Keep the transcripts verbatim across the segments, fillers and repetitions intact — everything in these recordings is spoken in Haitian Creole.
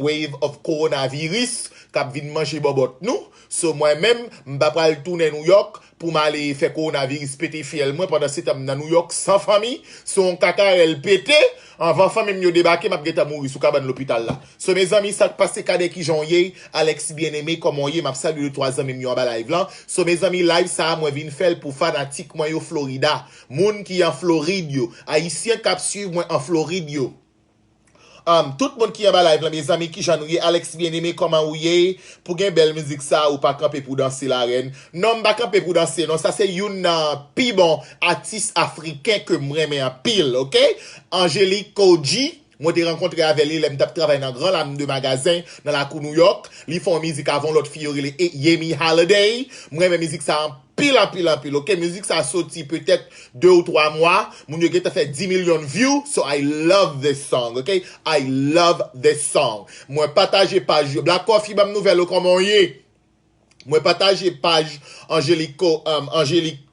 wave of coronavirus k ap vin manje bòbòt nou. So, mwen menm, m pa pral tounen Nouyòk pou m ale fè coronavirus pete fyèl mwen pandan se tan m nan Nouyòk san fanmi. Se yon kakarèl pete. Anvan fanmi m yo debake, m ap gentan mouri sou kabann lopital la. So, mezanmi, sa k pase, Kadè, kijan w ye? Alex Bien-Aimé, kòman w ye? M ap salye de twa zanmi m yo anba live lan. So, mezanmi, live sa a, mwen vin fè l pou fanatik mwen yo Florida. Moun ki an Florid yo. Ayisyen k ap swiv mwen an Florid yo. Um, tout moun ki anba live lan, mezanmi, kijan nou ye? Alex Bien-Aimé, kòman ou ye? Pou gen bèl mizik sa, ou pa kanpe pou danse, larèn. Non, m pa kanpe pou danse, non. Sa se youn nan pi bon atis afriken ke m renmen anpil, oke? Angélique Kojy, mwen te rankontre avè li lè m t ap travay nan Gran Lam de Magazen, nan lakou Nouyòk. Li fè yon mizik avè yon lòt fi yo rele E- Yemi Holiday. Mwen renmen mizik sa anpil, anpil, anpil, oke? Mizik sa soti petèt de ou twa mwa. Moun yo gentan fè dis milyon view. So I love this song, oke? I love this song. Mwen pataje paj yo. Black Coffee, ban m nouvèl ou, kòman w ye? Mwen pataje paj Angélique, um, Angélique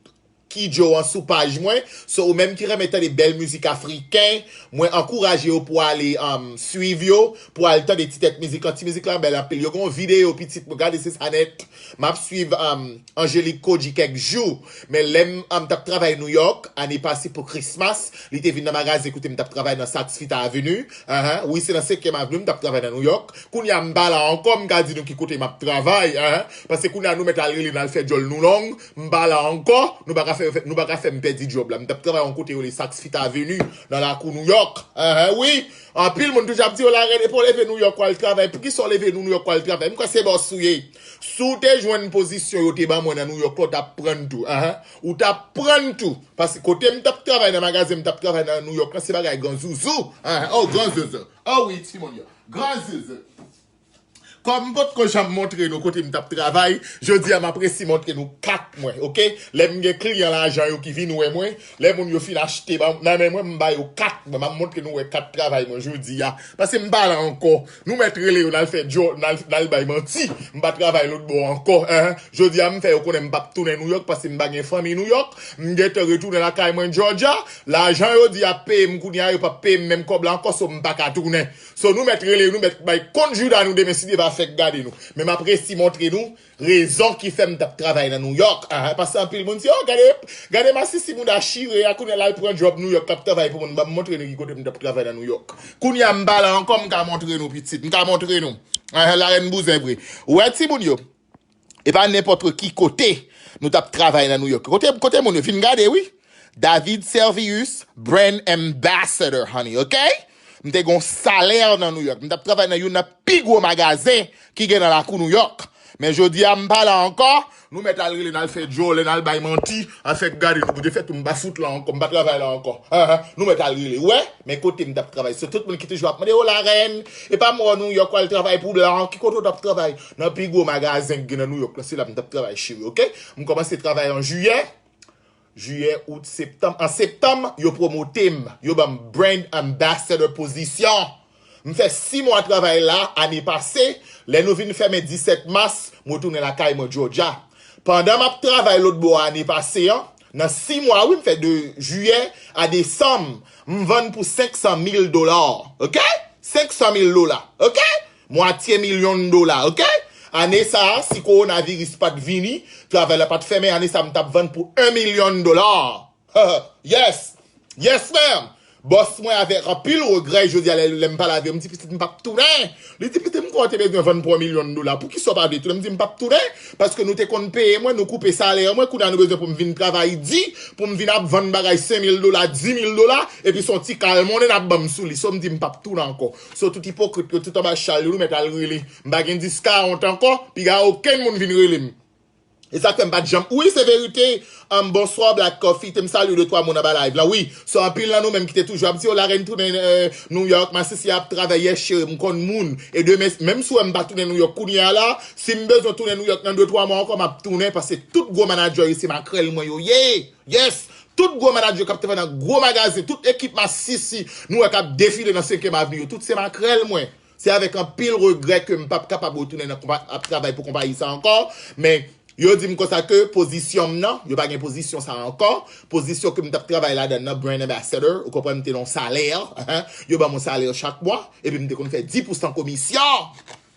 Kidjo an sou paj mwen. So, ou menm ki renmen tande bèl mizik afriken, mwen ankouraje w pou ale, um, swiv yo, pou al tande ti tèt mizik lan. Ti mizik lan bèl anpil. Yo gen yon videyo pitit mwen, gade se sa nèt. M ap swiv, um, Angélique Kojy kèk jou. Men lè m, um, t ap travay Nouyòk, ane pase pou Christmas, li te vin nan magazen kote m t ap travay nan Saks Fifth Avenue. Ahan, wi, se nan Senkyèm Avni m t ap travay nan Nouyòk. Kounye a m pa la ankò, m ka di nou ki kote m ap travay, ahan. Paske kounye a nou mèt al rele n al fè djòl nou long, m pa la ankò, nou pa ka fè, nou pa ka fè m pèdi djòb la. M t ap travay yon kote yo rele Saks Fifth Avenue, nan lakou Nouyòk. Ahan, wi. Anpil moun toujou ap di, "Yo, Larèn, epi w leve Nouyòk w al travay. Poukisa w leve Nouyòk w al travay?" M kwè se bòs ou ye. Si w te jwenn pozisyon yo te ban mwen nan Nouyòk la, w t ap prann tou. Ahan. Ou t ap prann tou. Paske kote m t ap travay nan magazen, m t ap travay nan Nouyòk la, se bagay gran zuzu. Ahan. Oh, gran zuzu. Oh wi, timoun yo. Gran zuzu. Kòm m potko janm montre nou kote m t ap travay, jodi a m ap resi montre nou kat mwen, oke? Lè m gen kliyan lajan yo ki vin wè mwen, lè moun yo fin achte ba, nan men mwen, m ba yo kat mwen, m ap montre nou wè kat travay mwen jodi a. Paske m pa la ankò. Nou mèt rele yo, n al fè djò, n al, n al bay manti. M pa travay lòt bò ankò, en. Jodi a, m fè yo konnen m p ap tounen Nouyòk paske m pa gen fanmi Nouyòk. M gentan retounen lakay mwen Georgia. Lajan yo di y ap peye m kounye a, yo p ap peye m menm kòb la ankò, so m pa ka tounen. So, nou mèt rele, nou mèt bay kont jouda nou demen si Dye va fèk gade nou. Men m ap resi montre nou rezon ki fè m t ap travay nan Nouyòk. Ahan, paske anpil moun di, "Oh, gade, gade masisi mouda chire a, kounye a l al pran djòb Nouyòk, l ap travay pou moun." M ap montre nou ki kote m t ap travay nan Nouyòk. Kounye a, m pa la ankò, m ka montre nou, pitit, m ka montre nou. Ahan, larèn bouzen vre. Ou wè, timoun yo, e pa nenpòt ki kote nou t ap travay nan Nouyòk. Kote, kote moun yo? Vin gade, wi. David Servius, brand ambassador, honey, oke? M te gon salè nan Nouyòk. M t ap travay nan youn nan pi gwo magazen ki gen nan lakou Nouyòk. Men jodi a, m pa la ankò. Nou mèt al rele, n al fè djòlè, n al bay manti, al fè gade nou. Poutèt m pa fout la ankò, m pa travay la ankò. Ahan, nou mèt al rele. Wè, men kote m t ap travay. Se tout moun ki toujou ap mande, "Oh, larèn, e pa m wè w Nouyòk, w al travay pou blan, ki kote w t ap travay?" Nan pi gwo magazen ki gen nan Nouyòk la, se la m t ap travay, cheri, oke? M kòmanse travay an jiyè. Jiyè, out, septanm. An septanm, yo pwomote m. Yo ban m brand ambassador pozisyon. M fè sis mwa travay la, ane pase. Lè nou vin fèmen disèt mas, m retounen lakay mwen, Georgia. Pandan m ap travay lòt bò a ane pase an, nan sis mwa, wi, m fè de jiyè a desanm, m vann pou senk san mil dola. Oke? Senk san mil dola. Oke? Mwatye milyon dola. Oke? Ane sa a, si kowonaviris pa t vini, travay la pa t fèmen, ane sa a, m t ap vann pou en milyon dola. Yes! Yes, ma'am! Bòs mwen avèk anpil regrè jodi a lè, lè m pale avè l, m di, "Pitit, m p ap tounen." Li di, "Pitit, m kwè w te bezwen vann pou yon milyon dola. Poukisa w pa vle tounen?" M di, "M p ap tounen, paske nou te konn peye mwen, nou koupe salè mwen, kounye a nou bezwen pou m vin travay di, pou m vin ap vann bagay senk mil dola, dis mil dola, epi se yon ti kal monnen n ap ban m sou li." So, m di, "M p ap tounen ankò." So, tout ipokrit yo, tout anba chal yo, nou mèt al rele. M pa gen dis ka wont ankò, piga okenn moun vin rele m. E sa k fè m pa t janm. Wi, se verite. Um, bonswa, Black Coffee. Te m salye de twa moun anba live la, wi. So, anpil nan nou menm ki te toujou ap di, "Oh, larèn tounen, euh, Nouyòk, masisi ap travay." Yes, cheri, m konn moun. E demen, menm si w wè m pa tounen Nouyòk kounye a la, si m bezwen tounen Nouyòk nan de twa mwa ankò, m ap tounen, paske tout gwo manadjè yo, se makrèl mwen yo ye. Yes! Tout gwo manadjè k ap travay nan gwo magazen, tout ekip masisi, nou wè k ap defile nan Senkyèm Avni yo, tout se makrèl mwen. Se avèk anpil regrè ke m p ap kapab retounen nan konpa-, ap travay pou konpayi sa ankò, men Yo di m konsa ke pozisyon m nan, yo pa gen pozisyon sa ankò. Pozisyon ke m t ap travay ladan nan, brand ambassador, ou konprann, m te nan yon salè. Yo ban m yon salè chak mwa, epi m te konn fè dis pousan komisyon.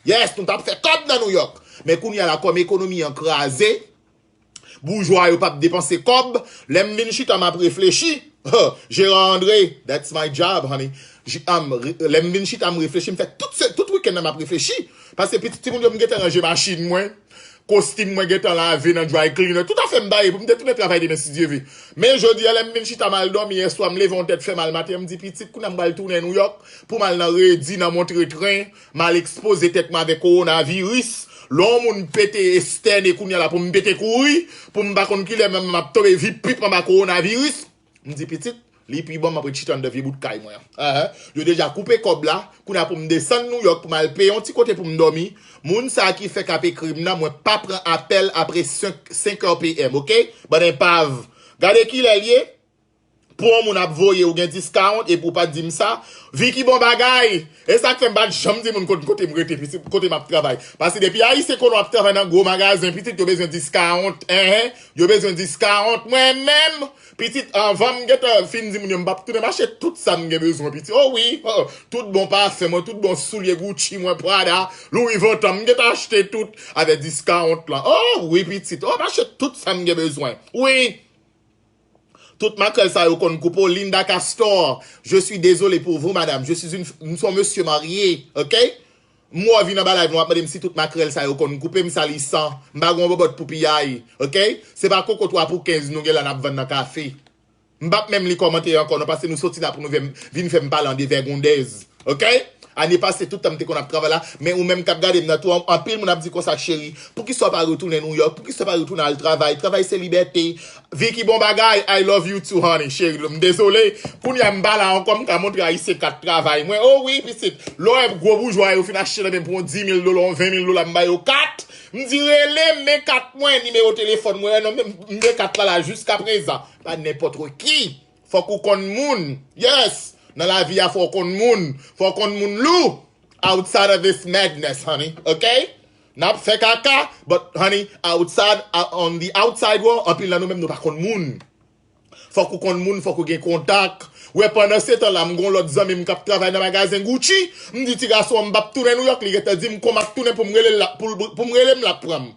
Yes, nou t ap fè kòb nan New York. Men kounye a la, kòm ekonomi an kraze, boujwa yo p ap depanse kòb. Lè m vin chita, m ap reflechi. Gérard André, that's my job, honey. J- um, re- lè m vin chita, m reflechi, m fè tout, se- tout wikenn nan m ap reflechi. Paske pitit timoun yo, m gentan ranje machin mwen. Kostim mwen gentan lave nan dry cleaner. Tout afè m bare pou m te tounen travay demen, si Dye ve. Men jodi a, lè m vin chita, m al dòmi yèswa, m leve yon tèt fè mal maten, m di, pitit, kounye a m pral tounen New York pou m al nan redi, nan montre tren, m al ekspoze tèt mwen avèk kowonaviris. Lè yon moun pete estène kounye a la pou m pete kouri, pou m pa konn kilè m ap tonbe vip pip anba kowonaviris. M di, pitit, li pi bon m ap ret chita anndan vye bout kay mwen an. Ahan. Yo deja koupe kòb la, kounye a pou m desann New York pou m al peye yon ti kote pou m dòmi. Moun sa a ki fèk ap ekri m nan, mwen pa pran apèl apre senk, senk è p m, oke? Bann enpav. Gade kilè l ye. Pou yon moun ap voye ou gen discount epi w pa t di m sa. Vicky bon bagay. E sa k fè m pa t janm di moun kote, kote m rete, pitit, kote m ap travay. Paske depi Ayisyen konnen w ap travay nan gwo magazen, pitit, yo bezwen discount. Enhen. Yo bezwen discount. Mwen menm, pitit, anvan m gentan fin di moun yo m p ap tounen, m achte tout sa m gen bezwen, pitit. O wi. O, tout bon pafen mwen, tout bon soulye Gucci mwen, Prada, Louis Vuitton, m gentan achte tout avèk discount lan. O wi, pitit. O, m achte tout sa m gen bezwen. Wi. Tout makrèl sa yo konn koupe w. Linda Castor, je suis désolé pour vous, madame. Je suis une, m se yon mesye marye, oke? M wè w vin anba live nou ap mande m si tout makrèl sa yo konn koupe, m sa li san. M pa gen yon bòbòt pou piyay, oke? Se pa koko twa pou kenz nou gen la n ap vann nan kafe. M p ap menm li kòmantè ankò non, paske nou soti la pou nou vin, vin fè m pale an devègondèz. Oke? Ane pase, tout tan m te konn ap travay la, men ou menm k ap gade m nan tou, anpil moun ap di konsa, cheri, poukisa w pa retounen New York? Poukisa w pa retounen al travay? Travay se libète. Vicky bon bagay, I love you too, honey, cheri, m dezole. Kounye a m pa la ankò, m ka montre Ayisyen kat travay mwen. O wi, pitit, lè w wè gwo boujwa yo fin achte nan men m pou yon dis mil dola, yon ven mil dola, m ba yo kat. M di, rele m, men kat mwen, nimewo telefòn mwen, non, m gen kat la la jiskaprezan. Pa nenpòt ki. Fòk ou konn moun. Yes. Nan lavi a, fò w konn moun. Fò w konn moun lou. Outside of this madness, honey. Ok? N ap fè kaka, but, honey, outside, uh, on the outside world, anpil nan nou menm, nou pa konn moun. Fòk ou konn moun, fòk ou gen kontak. Wè, pandan se tan la, m gon lòt zanmi m k ap travay nan magazen Gucci. M di, ti gason an, m p ap tounen New York, li gentan di m kon m ap tounen pou m rele l la, pou, pou m rele m, l ap pran m.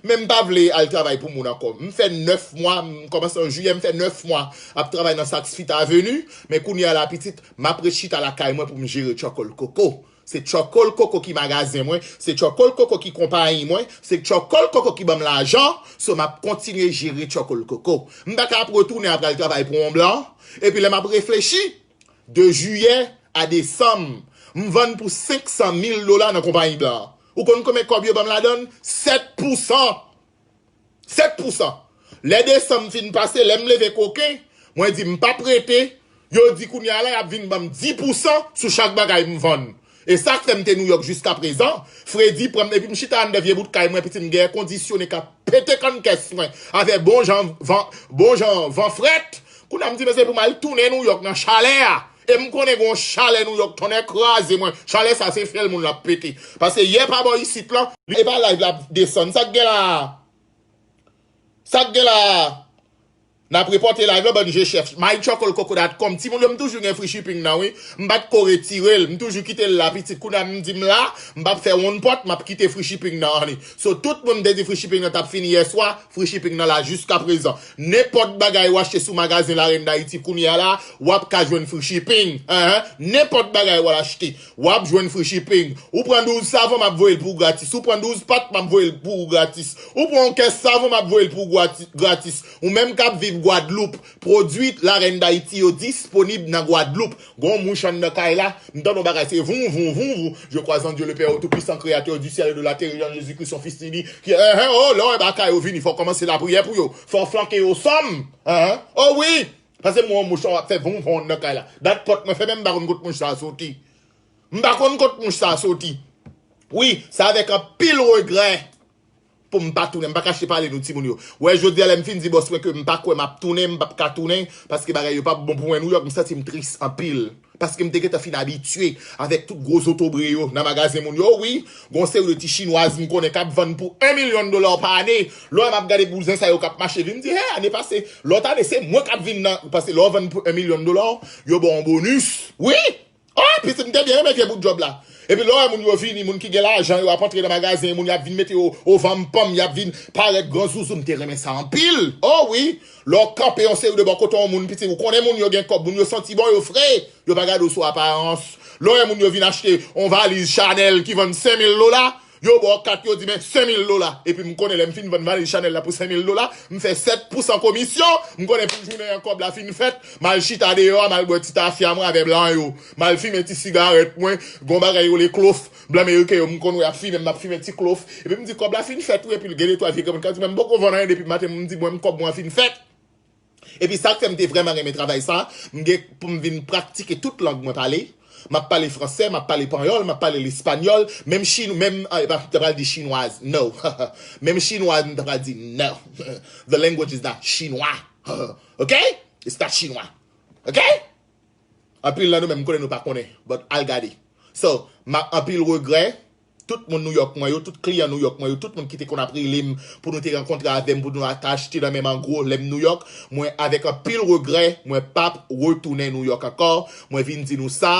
Men m pa vle al travay pou moun ankò. M fè nèf mwa, m kòmanse an jiyè, m fè nèf mwa ap travay nan Saks Fifth Avenue, men kounye a la pitit, m ap ret chita lakay mwen pou m jere Tchòkòl Koko. Se Tchòkòl Koko ki magazen mwen, se Tchòkòl Koko ki konpayi mwen, se Tchòkòl Koko ki ban m lajan, so m ap kontinye jere Tchòkòl Koko. M pa ka ap retounen ap al travay pou yon blan, epi lè m ap reflechi, de jiyè a desanm, m vann pou senk san mil dola nan konpayi blan an. Ou konn konbyen kòb yo ban m ladan l? Sèt pousan! Sèt pousan! Lè desanm fin pase, lè m leve koken, mwen di m p ap rete, yo di kounye a la y ap vin ban m dis pousan sou chak bagay m vann. E sa k fè m te Nouyòk jiskaprezan, fredi pran m, epi m chita anndan vye bout kay mwen, pitit, m gen èkondisyone k ap pete kann kès mwen, avè bon jan van, bon jan van frèt. Kounye a m di, men se pou m al tounen Nouyòk nan chalè a. E m konnen gen yon chalè Nouyòk, tonnè kraze mwen. Chalè sa se fyèl moun l ap pete. Paske yè pa bò isit lan, e pa live la ap desann. Sa k gen la a? Sa k gen la a? N ap repòte live la, bann je chèf. My Tchòkòl Koko dot com. Timoun yo, m toujou gen free shipping nan, wi. M pa t ko retire l. M toujou kite l la, pitit. Kounye a m di m la, m p ap fè wonn pòt, m ap kite free shipping nan, honey. So, tout moun m te di free shipping nan t ap fini yè swa, free shipping nan la jiskaprezan. Nenpòt bagay w achte sou magazen Larèn Dayiti kounye a la, w ap ka jwenn free shipping. Enhen. Nenpòt bagay w al achte, w ap jwenn free shipping. Ou pran douz savon, m ap voye l pou ou gratis. Ou pran douz pat, m ap voye l pou ou gratis. Ou pran yon kès savon, m ap voye l pou ou grati-, gratis. Ou menm k ap viv Gwadloup, pwodui Larèn Dayiti yo disponib nan Gwadloup. Gon mouch anndan kay la, m tande yon bagay se voun, voun, voun, voun. Je crois en Dieu le Père Tout-Puissant, Créateur du ciel et de la terre, et en Jésus-Christ, son Fils unique, qui, enhen, o, lè w wè bagay yo vini, fò w kòmanse lapriyè pou yo. Fò w flanke yo sòm. Enhen. O wi! Paske m wè yon mouch ap fè voun, voun anndan kay la. Dat pòt mwen fèmen, m pa konn kot mouch sa a soti. M pa konn kot mouch sa a soti. Wi, se avèk anpil regrè pou m pa tounen. M pa kache pale nou, timoun yo. Wè, jodi a, lè m fin di bòs mwen ke m pa kwè m ap tounen, m p ap ka tounen, paske bagay yo p ap bon pou mwen Nouyòk, m santi m tris anpil. Paske m te gentan fin abitye avèk tout gwo zotobre yo nan magazen moun yo, wi. Gon seri de ti chinwaz m konnen k ap vann pou en milyon dola pa ane. Lè w wè m ap gade bouzen sa yo k ap mache, vin m di, hè, ane pase, lòt ane, se mwen k ap vin nan, paske lè w vann pou en milyon dola, yo ba w yon bonis. Wi! Oh, pitit, m te byen renmen vye bout djòb la. Epi lè w wè moun yo vini, moun ki gen lajan yo ap antre nan magazen, moun y ap vin mete yo o vanpòm, y ap vin parèt gran zouzou, m te renmen sa anpil. Oh wi, lè w kanpe yon seri de bò kote yon moun, pitit, ou konnen moun yo gen kòb, moun yo santi bon, yo fre, yo pa gade w sou aparans. Lè w wè moun yo vin achte yon valiz Chanel ki vann senk mil dola, yo ba w kat, yo di, men senk mil dola. Epi m konnen lè m fin vann valiz Chanel la pou senk mil dola, m fè sèt pousan komisyon, m konnen pou jounen an kòb la fin fèt, m al chita deyò a, m al bwè ti tafya mwen avè blan yo. M al fimen ti sigarèt mwen, gon bagay yo rele klof, blan meriken yo, m konn wè y ap fimen, m ap fimen ti klof. Epi m di, kòb la fin fèt wi, epi l gen de twa vye granmoun k ap di, men m poko vann anyen depi maten, m di, mwen, kòb mwen an fin fèt. Epi sa k fè m te vrèman renmen travay sa, m gen pou m vin praktike tout lang mwen pale. M ap pale fransè, m ap pale panyòl, m ap pale lespanyòl, menm chin, menm, ah, e pa, m ta pral di chinwaz, no. Menm chinwaz, m ta pral di no. The language is not chinois. Ok? It's not chinois. Ok? Anpil nan nou menm, m konnen nou pa konnen, but al gade. So, m ap anpil regrè, tout moun Nouyòk mwen yo, tout kliyan Nouyòk mwen yo, tout moun ki te konn ap rele m pou nou te rankontre avè m, pou nou ta achte nan menm an gwo, lè m Nouyòk, mwen avèk anpil regrè, mwen p ap retounen Nouyòk ankò, mwen vin di nou sa.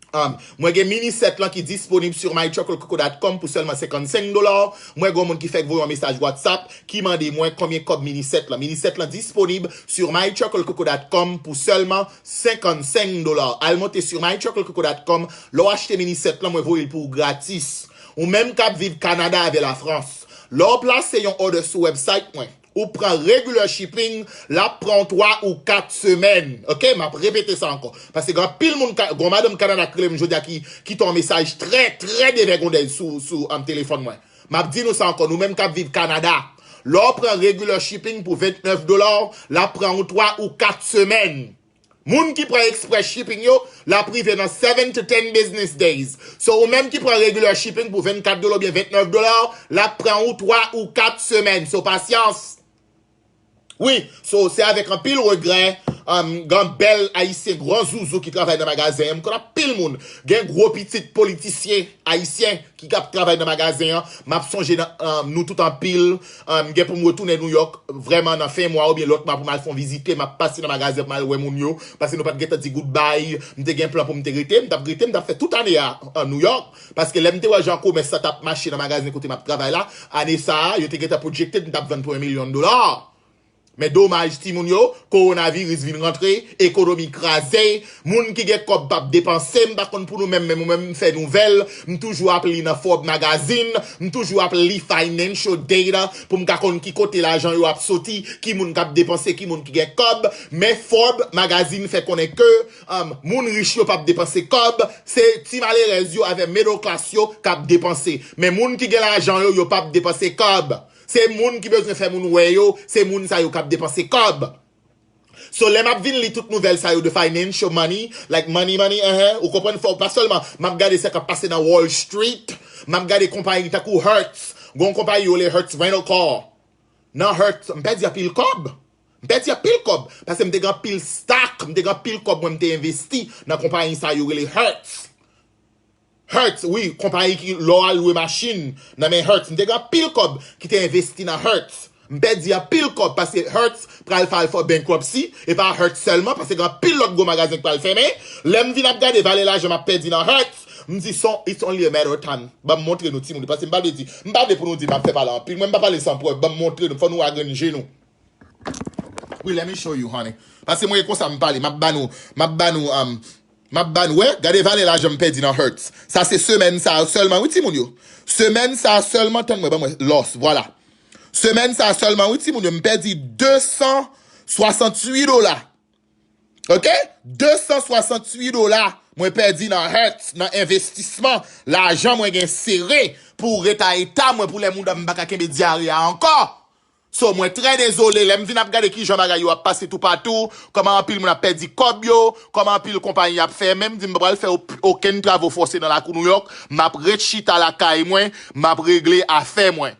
Um, mwen gen mini sèt lan ki disponib sur my truckle coco dot com pou sèlman senkannsenk dola. Mwen gen yon moun ki fèk voye yon mesaj WhatsApp ki mande mwen konbyen kòb mini sèt lan. Mini sèt lan disponib sur my truckle coco dot com pou sèlman senkannsenk dola. Al monte sur my truckle coco dot com, lè w achte mini sèt lan, mwen voye l pou ou gratis. Ou menm k ap viv Kanada avè Lafrans, lè w plase yon order sou website mwen, ou pran regular shipping, l ap pran w twa ou kat semèn. Ok, m ap repete sa ankò. Paske gen anpil moun, ka- gon madanm Kanada k rele m jodi a ki kite yon mesaj trè, trè devègondèz sou, sou um, telefòn mwen. M ap di nou sa ankò, nou menm k ap viv Kanada, lè w pran regular shipping pou ventnèf dola, l ap pran w twa ou kat semèn. Moun ki pran express shipping yo, l ap rive nan seven to ten business days. So, ou menm ki pran regular shipping pou vennkat dola oubyen ventnèf dola, l ap pran ou twa ou kat semèn. So, pasyans. Wi, so, se avèk anpil regrè, um, gen bèl Ayisyen gran zouzou ki travay nan magazen an. M konn anpil moun. Gen gwo pitit politisyen ayisyen ki ap travay nan magazen an. M ap sonje nan, um, nou tout anpil. Um, gen pou m retounen Nouyòk vrèman nan fen mwa oubyen lòt mwa pou m al fè yon vizite. M ap pase nan magazen pou m al wè moun yo. Paske nou pa t gentan di goodbye. M te gen plan pou m te rete. M t ap rete, m t ap fè tout ane a an Nouyòk. Paske lè m te wè jan komès la t ap mache nan magazen kote m ap travay la, ane sa a, yo te gentan projected m t ap vann pou yon milyon dola. Men domaj, timoun yo, kowonaviris vin rantre, ekonomi kraze, moun ki gen kòb p ap depanse, m pa konn pou nou menm, men mwen menm m fè nouvèl, m toujou ap li nan Forbes Magazine, m toujou ap li financial data pou m ka konn ki kote lajan yo ap soti, ki moun k ap depanse, ki moun ki gen kòb, men Forbes Magazine fè konnen ke, um, moun rich yo p ap depanse kòb, se ti malerèz yo avè middle class yo k ap depanse. Men moun ki gen lajan yo, yo p ap depanse kòb. Se moun ki bezwen fè moun wè yo, se moun sa yo k ap depanse kòb. So, lè m ap vin li tout nouvèl sa yo de financial money, like money, money, uh-huh, ou konprann, fò w pa sèlman, m ap gade sa k ap pase nan Wall Street, m ap gade konpayi tankou Hertz, gon konpayi yo rele Hertz Rental Car. Nan Hertz, m pèdi anpil kòb. M pèdi anpil kòb, paske m te gen anpil stock, m te gen anpil kòb mwen m te envesti nan konpayi sa yo rele Hertz. Hertz, wi, konpayi ki lè w al lwe machin nan men Hertz. M te gen anpil kòb ki te envesti nan Hertz. M pèdi anpil kòb paske Hertz pral file for bankruptcy, e pa Hertz sèlman, paske gen anpil lòt gwo magazen ki pral fèmen. Lè m vin ap gade valè lajan m ap pèdi nan Hertz, m di, son, it's only a matter of time. Ban m montre nou timoun, paske m pa vle di, m pa vle pou nou di m ap fè pale anpil. Mwen, m pa pale san prèv, ban m montre nou, fò nou agrandi je nou. Wi, let me show you, honey. Paske mwen, e konsa m pale, m ap ba nou, m ap ba nou, um, m ap ba nou, wè, gade valè lajan m pèdi nan Hertz. Sa se semèn sa a sèlman, wi, timoun yo. Semèn sa a sèlman, tann mwen, ban mwen, loss, vwala. Semèn sa a sèlman, wi, timoun yo, m pèdi de san swasanntuit dola. Ok? De san swasanntuit dola mwen pèdi nan Hertz, nan envestisman. Lajan mwen gen sere pou reta eta mwen, pou lè mouda m pa ka kenbe dyare a ankò. So, mwen trè dezole, lè m vin ap gade kijan bagay yo ap pase toupatou, kòman anpil moun ap pèdi kòb yo, kòman anpil konpayi ap fèmen, m di m pa pral fè op- okenn travo fòse nan lakou Nouyòk, m ap ret chita lakay mwen, m ap regle afè mwen.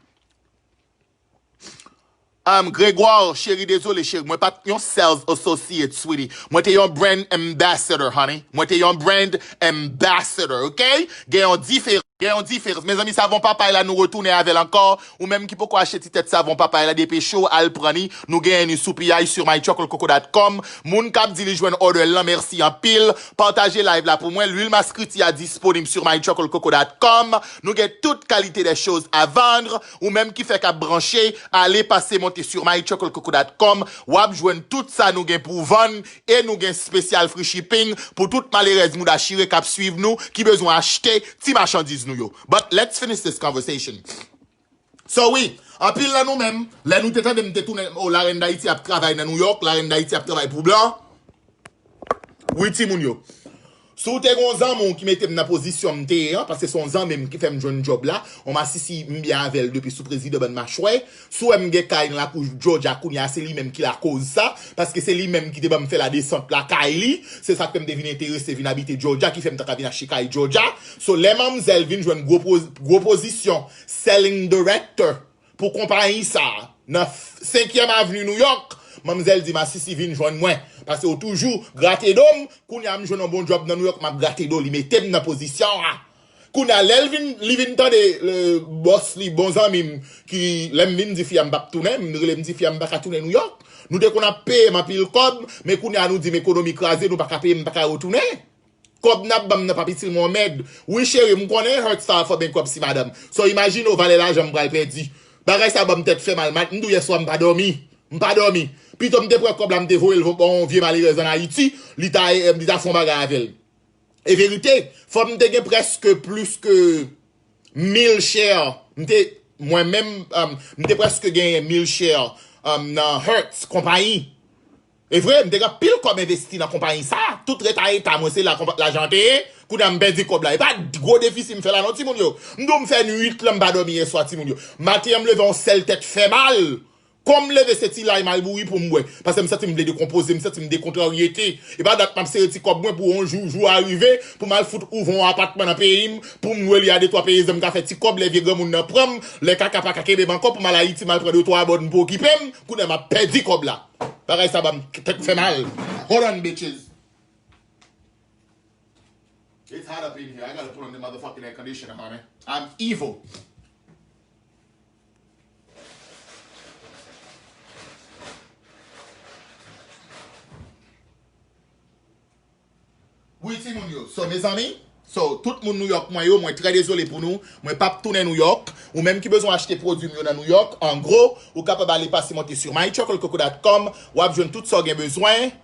Um, Gregoire, cheri, dezole, cheri. Mwen pa t yon sales associate, sweetie. Mwen te yon brand ambassador, honey. Mwen te yon brand ambassador, ok? Gen yon diferans. Gen yon diferans. Mezanmi, savon papay la, nou retounen avè l ankò. Ou menm ki poko achte ti tèt savon papay la, depeche w, al pran ni. Nou genyen ni sou piyay sur my chocolate coco dot com. Moun k ap di li jwenn order l lan, mèsi anpil. Pataje live la pou mwen. Lwil maskriti a disponib sur my chocolate coco dot com. Nou gen tout kalite de choz a vann. Ou menm ki fèk ap branche, ale pase monte sur my chocolate coco dot com. W ap jwenn tout sa nou gen pou vann e nou gen spesyal free shipping pou tout malerèz mouda chire k ap swiv nou, ki bezwen achte ti machandiz nou yo. But let's finish this conversation. So wi, anpil nan nou menm, lè nou te tande m te tounen, oh, Larèn Dayiti ap travay nan New York, Larèn Dayiti ap travay pou blan. Wi, timoun yo. Si w te gen yon zanmi w ki mete m nan pozisyon m te ye an, paske se yon zanmi m ki fè m jwenn djòb la, yon masisi m byen avè l depi sou prezidan bann machwè. Si w wè m gen kay nan lakou Georgia kounye a, se li menm ki lakoz sa, paske se li menm ki te ban m fè ladesant lakay li. Se sa k fè m te vin enterese vin abite Georgia, ki fè m ta ka vin achte kay Georgia. So, lè manmzèl vin jwenn gwo poz-, gwo pozisyon, selling director, pou konpayi sa a, nan Senkyèm Avni New York, manmzèl di m, "Masisi, vin jwenn mwen, paske w toujou grate do m, kounye a m jwenn yon bon djòb nan New York, m ap grate do." Li mete m nan pozisyon an. Kounye a, lè l vin, li vin tande, e, bòs li, bon zanmi m, ki, lè m vin di fi a m p ap tounen, m rele m di fi a m pa ka tounen New York. Nou te konn ap peye m anpil kòb, men kounye a nou di m ekonomi kraze, nou pa ka peye m, m pa ka retounen. Kòb n ap ban m nan p ap itil mwen yon mèd. Wi, cheri, m konnen Hertz ta fè byen kòb si madanm. So, imajine w valè lajan m pral pèdi. Bagay sa ban m tèt fè mal. M di w yèswa m pa dòmi. M pa dòmi. Pito m te pran kòb la, m te voye l ba yon vye malerèz ann Ayiti. Li ta, li ta fè yon bagay avè l. E verite, fò m te gen prèske plis ke mil share. M te, mwen menm, um, m te prèske genyen mil share, um, nan Hertz, konpayi. E vre, m te gen anpil kòb envesti nan konpayi sa. Tout reta eta mwen, se la konpa-, lajan te ye. Kounye a m pèdi kòb la. E pa gwo defisi m fè la non, timoun yo. M di w m fè nwit lan, m pa dòmi yèswa, timoun yo. Maten an, m leve yon sèl tèt fè mal. Kon m leve, se ti lay malbouri pou m bwè. Paske m santi m vle dekonpoze, m santi m dekontraryete. E pa dat m ap sere ti kòb mwen pou yon jou, jou a rive, pou m al fout ouvè yon apatman nan peyi m, pou m lwe li a de twa peyizan, m ka fè ti kòb, lè vye granmoun nan pran m, lè kaka pa ka kenbe m ankò, pou m al Ayiti, m al pran de twa bòn pou okipe m, kounye a m ap pèdi kòb la. Bagay sa ban m tèt fè mal. Hold on, bitches. It's hot up in here. I gotta put on the motherfucking air conditioner, honey. I'm evil. Wi, timoun yo. So, mezanmi, so, tout moun New York mwen yo, mwen trè dezole pou nou. Mwen p ap tounen New York. Ou menm ki bezwen achte pwodui m yo nan New York, an gwo, ou kapab ale pase monte sur my chocolate coco dot com. W ap jwenn tout sa w gen bezwen.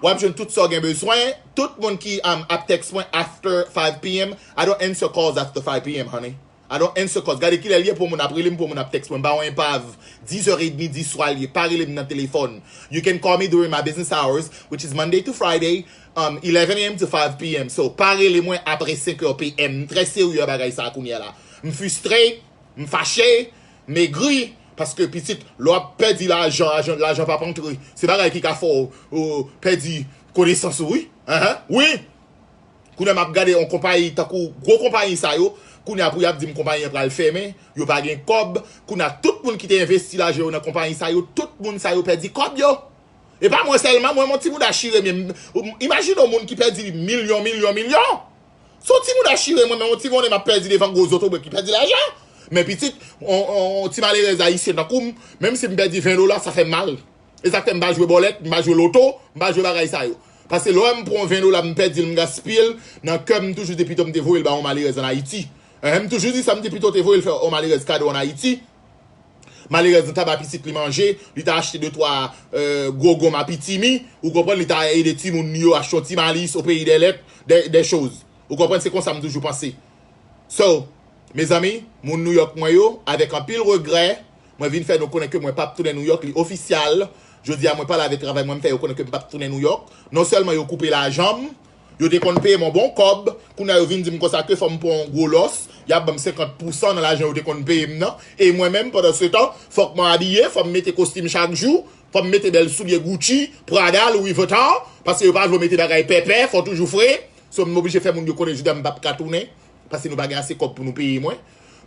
W ap jwenn tout sa w gen bezwen. Tout moun ki, um, ap text mwen after five p m, I don't answer calls after five p m, honey. I don't answer calls. Gade kilè l ye pou moun ap rele m, pou moun ap text mwen. M pa yon enpav. Dis è edmi di swa l ye. Pa rele m nan telefòn. You can call me during my business hours, which is Monday to Friday, um, eleven a m to five p m. So, pa rele mwen apre senk è p m. M trè serye a bagay sa a kounye a la. M fristre, m fache, m egri, paske pitit, lè w ap pèdi lajan, lajan, lajan p ap antre. Se bagay ki ka fè w, ou pèdi konesans ou, wi. Enhen, wi. Kounye a m ap gade yon konpayi tankou gwo konpayi sa yo, kounye a pou y ap di m konpayi an pral fèmen, yo pa gen kòb. Kounye a tout moun ki te envesti lajan yo nan konpayi sa yo, tout moun sa yo pèdi kòb yo. E pa mwen sèlman, mwen, yon ti mouda chire, men, imajine yon moun ki pèdi milyon, milyon, milyon. Se yon ti mouda chire, mwen, men yon ti monnen m ap pèdi devan gwo zotobre ki pèdi lajan. Men pitit, yon, yon, yon ti malerèz ayisyen tankou m, menm si m pèdi ven dola, sa fè m mal. E sa k fè m pa jwe bòlèt, m pa jwe loto, m pa jwe bagay sa yo. Paske lè w wè m pran ven dola, m pèdi l, m gaspiye l, nan kè m, m toujou di pito m te voye l ba yon malerèz ann Ayiti. Enhen, m toujou di sa, m di pito w te voye l fè yon malerèz kado ann Ayiti. Malerèz nan ta ba pitit li manje, li ta achte de twa, e, gwo gonm a pitimi, ou konprann, li ta ede timoun li yo achte yon ti malis au pays des lettres, des, des choses. Ou konprann, se konsa m toujou panse. So, mezanmi, moun New York mwen yo, avèk anpil regrè, mwen vin fè nou konnen ke mwen p ap tounen New York, li ofisyal. Jodi a, mwen pale avèk travay mwen, m fè yo konnen ke m p ap tounen New York. Non sèlman yo koupe lajan m, yo te konn peye m yon bon kòb, kounye a yo vin di m konsa ke fò m pran yon gwo lòs, y ap ban m senkant pousan nan lajan yo te konn peye m nan. E mwen menm, pandan se tan, fòk mwen abiye, fò m mete kostim chak jou, fò m mete bèl soulye Gucci, Prada, Louis Vuitton, paske yo pa vle w mete bagay pèpè, fò w toujou fre. So, m oblije fè moun yo konnen jouda m p ap ka tounen, paske nou pa gen ase kòb pou nou peye mwen.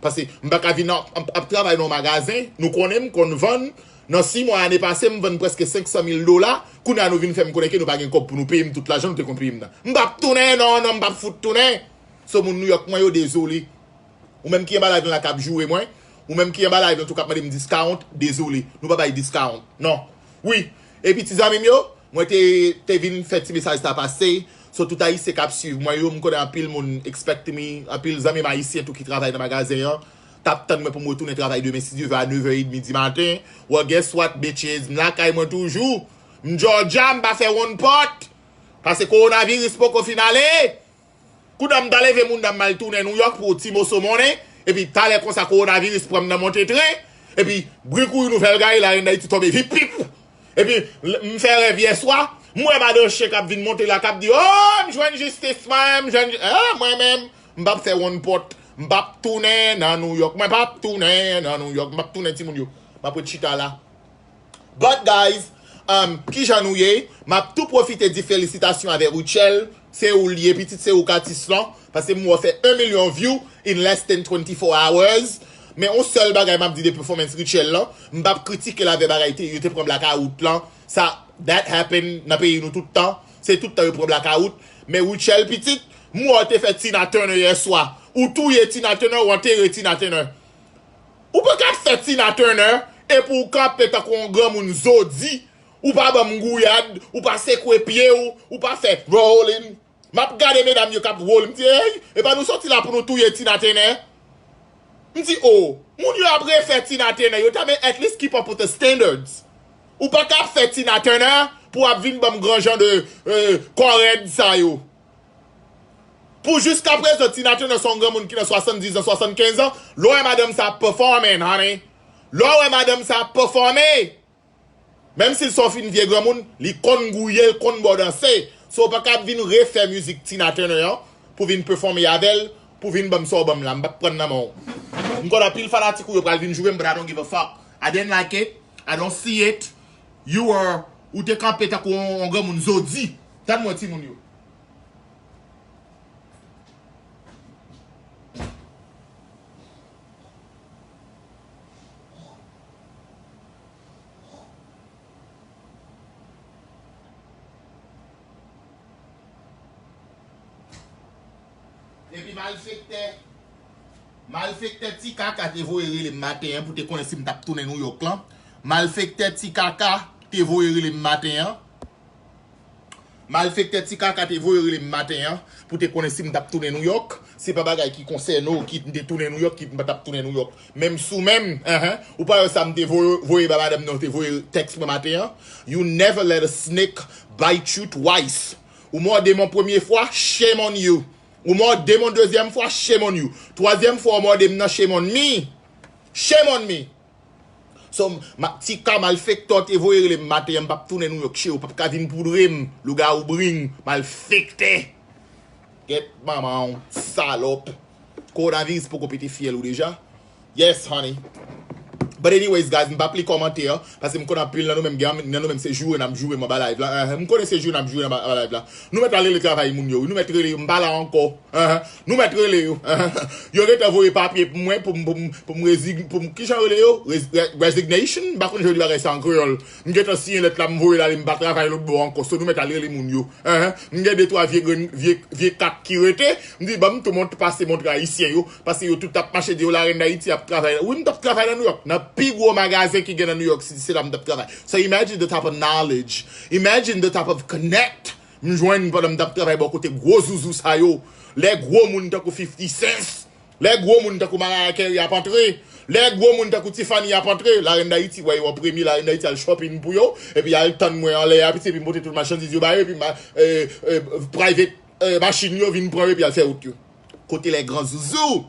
Paske m pa ka vin ap, ap, ap travay nan yon magazen, nou konnen m konn vann, nan sis mwa ane pase, m vann prèske senk san mil dola, kounye a nou vin fè m konnen ke nou pa gen kòb pou nou peye m tout lajan nou te konn peye m nan. M p ap tounen, non, non, m p ap fout tounen. So, moun New York mwen yo, dezole. Ou menm ki anba live la k ap joure mwen, ou menm ki anba live la tou k ap mande m discount, dezole. Nou pa bay discount. Non. Wi. Epi ti zanmi m yo, mwen te, te vin fè ti mesaj sa pase. So tout Ayisyen k ap swiv mwen yo, m konnen anpil moun expect me, anpil zanmi m ayisyen tou ki travay nan magazen an, t ap tann mwen pou m retounen travay demen si Dye vle a nèf è edmi di maten. Well, guess what, bitches? M lakay mwen toujou. M Georgia, m pa fè wonn pòt. Paske kowonaviris poko fin ale. Kounye a m ta leve moun nan m al tounen New York pou yon ti moso monnen, epi talè konsa kowonaviris pran m nan monte tren, epi bri kouri nouvèl gari, Larèn Dayiti tonbe vip pip. Epi l- m fè rèv yèswa, m wè madan chen k ap vin monte la k ap di, oh, m jwenn jistis mwen, m jwenn, ah, mwen menm, m p ap fè wonn pòt, m p ap tounen nan New York, mwen p ap tounen nan New York, m p ap tounen timoun yo, m ap ret chita la. But guys, um, kijan nou ye? M ap tou pwofite di felisitasyon avè Rutshelle. Se ou l ye, pitit, se ou k atis lan. Paske m wè w fè yon milyon view in less than twenty-four hours. Men yon sèl bagay m ap di de performance Rutshelle lan, m p ap kritike l avè bagay te, yo te pran blakawout lan. Sa, that happen nan peyi nou tout tan. Se tout tan yo pran blakawout. Men Rutshelle pitit, m wè w te fè Tina Turner yèswa. Ou touye Tina Turner, ou antere Tina Turner. Ou pa ka ap fè Tina Turner, epi w kanpe tankou yon granmoun zodi. Ou pa ban m gouyad, ou pa sekwe pye w, ou pa fè rolling. M ap gade medam yo k ap roll, m di, hey, e pa nou soti la pou nou touye Tina Turner? M di, oh, moun yo ap refè Tina Turner, yo ta men at least keep up with the standards. Ou pa ka ap fè Tina Turner pou w ap vin ban m gran jan de, euh, kò rèd sa yo. Pou jiskaprezan, Tina Turner se yon granmoun ki nan swasanndiz an, swasannkenz an. Lè w wè madanm sa ap performing, honey. Lè w wè madanm sa ap performing. Menm si l se yon fin vye granmoun, li konn gouye, l konn ba w danse. So, w pa ka ap vin refè mizik Tina Turner an pou vin pèfòme avè l, pou vin ban m sa w ban m la. M p ap pran nan men w. M konn anpil fanatik ou yo pral vin joure m, but I don't give a fuck. I didn't like it. I don't see it. You were, ou te kanpe tankou yon, yon granmoun zodi. Tann mwen, timoun yo. Epi malfektè, malfektè Ti Kaka te voye rele m maten an pou te konnen si m t ap tounen Nouyòk lan. Malfektè Ti Kaka te voye rele m maten an. Malfektè Ti Kaka te voye rele m maten an pou te konnen si m t ap tounen Nouyòk. Se pa bagay ki konsène w, kit m te tounen Nouyòk, kit m pa t ap tounen Nouyòk. Menm sou menm, enhen. Ou pa wè sa m te voye, voye ba madanm nan, te voye tèks mwen maten an? You never let a snake bite you twice. Ou mòde m yon premye fwa, shame on you. Ou mòde m yon dezyèm fwa, shame on you. Twazyèm fwa ou mòde m nan, shame on me. Shame on me. So, ma, Ti Ka malfektè w te voye rele m maten an, m p ap tounen Nouyòk, cheri, w p ap ka vin poudre m, lougawou bring, malfektè. Gèt manman w, salòp. Kowonaviris poko pete fyèl ou deja? Yes, honey. But anyways, guys, m p ap li kòmantè an, paske m konn anpil nan nou menm, gen nan nou menm se joure n ap joure m anba live la. Enhen, m konnen se joure n ap joure m anba live la. Nou mèt al rele travay moun yo, wi. Nou mèt rele yo, m pa la ankò. Enhen. Nou mèt rele yo. Enhen. Yo gentan voye papye pou mwen, pou m, pou m, pou m rezig-, pou m, kijan rele yo? Rez-, re-, resignation? M pa konn jan yo di bagay sa an kreyòl. M gentan siyen lèt la, m voye l ale, m pa travay lòt bò ankò. So, nou mèt al rele moun yo. Enhen. M gen de twa vye grenn, vye, vye kat ki rete. M di, ban m tou mont-, pase montre ayisyen yo. Paske yo tout ap mache di yo Larèn Dayiti ap travay. Wi, m t ap travay nan Nouyòk. Nan pi gwo magazen ki gen nan Nouyòk City, se la m t ap travay. So imagine the type of knowledge. Imagine the type of connect m jwenn pandan m t ap travay bò kote gwo zuzu sa yo. Lè gwo moun tankou fifty Cent, lè gwo moun tankou Mariah Carey ap antre, lè gwo moun tankou Tiffany ap antre, Larèn Dayiti wè yo an premye, Larèn Dayiti al shopping pou yo, epi al tann mwen anlè a, epi se epi m pote tout machandiz yo ba yo, epi ma, eh, eh, private, eh, machin yo vin pran yo, epi al fè wout yo. Kote lè gran zuzu?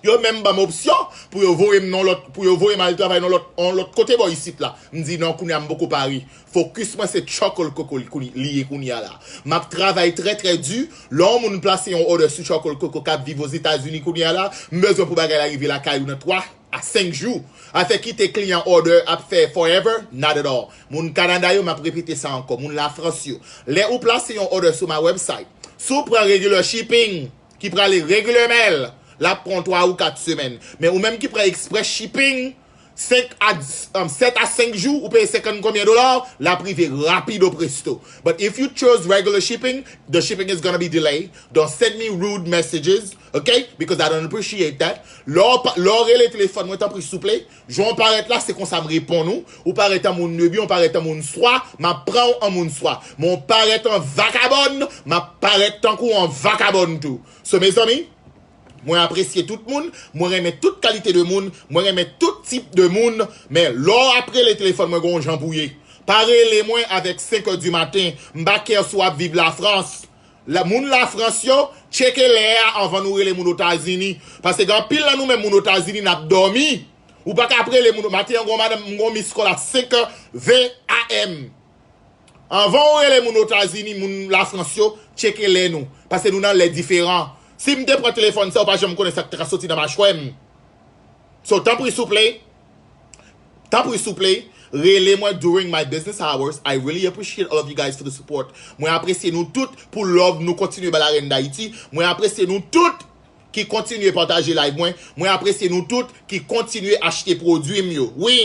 Yo menm ban m opsyon pou yo voye m nan lòt, pou yo voye m al travay nan lòt, yon lòt kote bò isit la. M di non, kounye a m poko pare. Fokis mwen se Choco Loco li ye kounye a la. M ap travay trè, trè di. Lè yon moun plase yon order sou Choco Loco k ap viv Ozetazini kounye a la, m bezwen pou bagay la rive lakay ou nan twa a senk jou. Afè kite kliyan order ap fè forever, not at all. Moun Kanada yo, m ap repete sa ankò. Moun Lafrans yo. Lè ou plase yon order sou my website, si w pran regular shipping, ki prale regular mail, L ap pran twa ou kat semèn. Men ou menm ki pran express shipping, senk a, um, sèt a senk jou, ou peye senkant konbyen dola, l ap rive rapido presto. But if you choose regular shipping, the shipping is gonna be delayed. Don't send me rude messages, okay? Because I don't appreciate that. Lè w pa- lè w rele telefòn mwen, tanpri souple, jan w parèt la, se konsa m reponn ou. Ou parèt an moun de byen, ou parèt an moun swa, m ap pran w an moun swa. Men w parèt an vakabòn, m ap parèt tankou w an vakabòn tou. So, mezanmi, mwen apresye tout moun, mwen renmen tout kalite de moun, mwen renmen tout tip de moun, men lè w ap rele telefòn mwen gon jan pou ye. Pa rele mwen avèk senk è di maten, m pa kè si w ap viv Lafrans. La, moun Lafrans yo, tcheke lè a anvan nou rele moun Otazini. Paske gen anpil nan nou menm moun Otazini n ap dòmi. Ou pa ka ap rele moun, maten an gon madanm, m gon miskòl a senk è ven A M. Anvan w rele moun Otazini, moun Lafrans yo, tcheke lè nou. Paske nou nan lè diferan. Si m te pran telefòn sa, ou pa janm konnen sa k ta ka soti nan machwè m. So, tanpri souple, tanpri souple, rele mwen during my business hours. I really appreciate all of you guys for the support. Mwen apresye nou tout pou love nou kontinye ba Larèn Dayiti. Mwen apresye nou tout ki kontinye pataje live mwen. Mwen apresye nou tout ki kontinye achte pwodui m yo. Wi.